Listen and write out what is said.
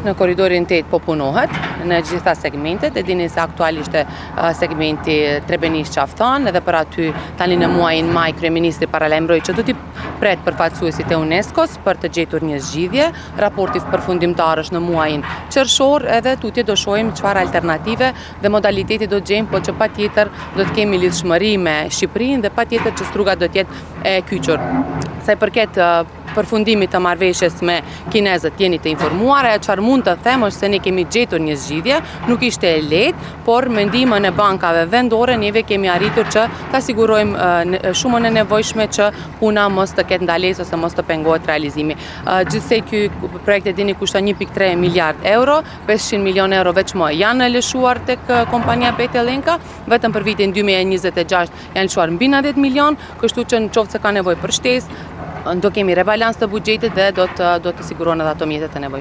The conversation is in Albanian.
Aktualisht në korridorin 8 po punohet në gjitha segmentet. E dini se aktualisht segmenti Trebenisht Qafë Thanë edhe për aty tani në muajin maj kryeministri paralajmëroi që do t'i pret përfaqësuesit e UNESCO-s për të gjetur një zgjidhje. Raporti përfundimtar është në muajin qershor edhe tutje do shohim çfarë alternative dhe modaliteti do të gjejmë, po që patjetër do të kemi lidhshmëri me Shqipërinë dhe patjetër që Struga do të jetë e kyçur. Sa i përket përfundimit të marrëveshjes me kinezët jeni të informuar, ajo çfarë mund të them është se ne kemi gjetur një zgjidhje, nuk ishte e lehtë, por me ndihmën e bankave vendore neve kemi arritur që ta sigurojmë shumën e nevojshme që puna mos të ketë ndalesë ose mos të pengohet realizimi. Gjithsej ky projekt e dini kushton 1.3 miliard euro, 500 milion euro veç më janë lëshuar tek kompania Bechtel-Enka, vetëm për vitin 2026 janë lëshuar mbi 90 milion, kështu që në qoftë se ka nevojë për shtesë, do kemi rebalans të buxhetit dhe do të do të sigurohen edhe ato mjete të nevojshme.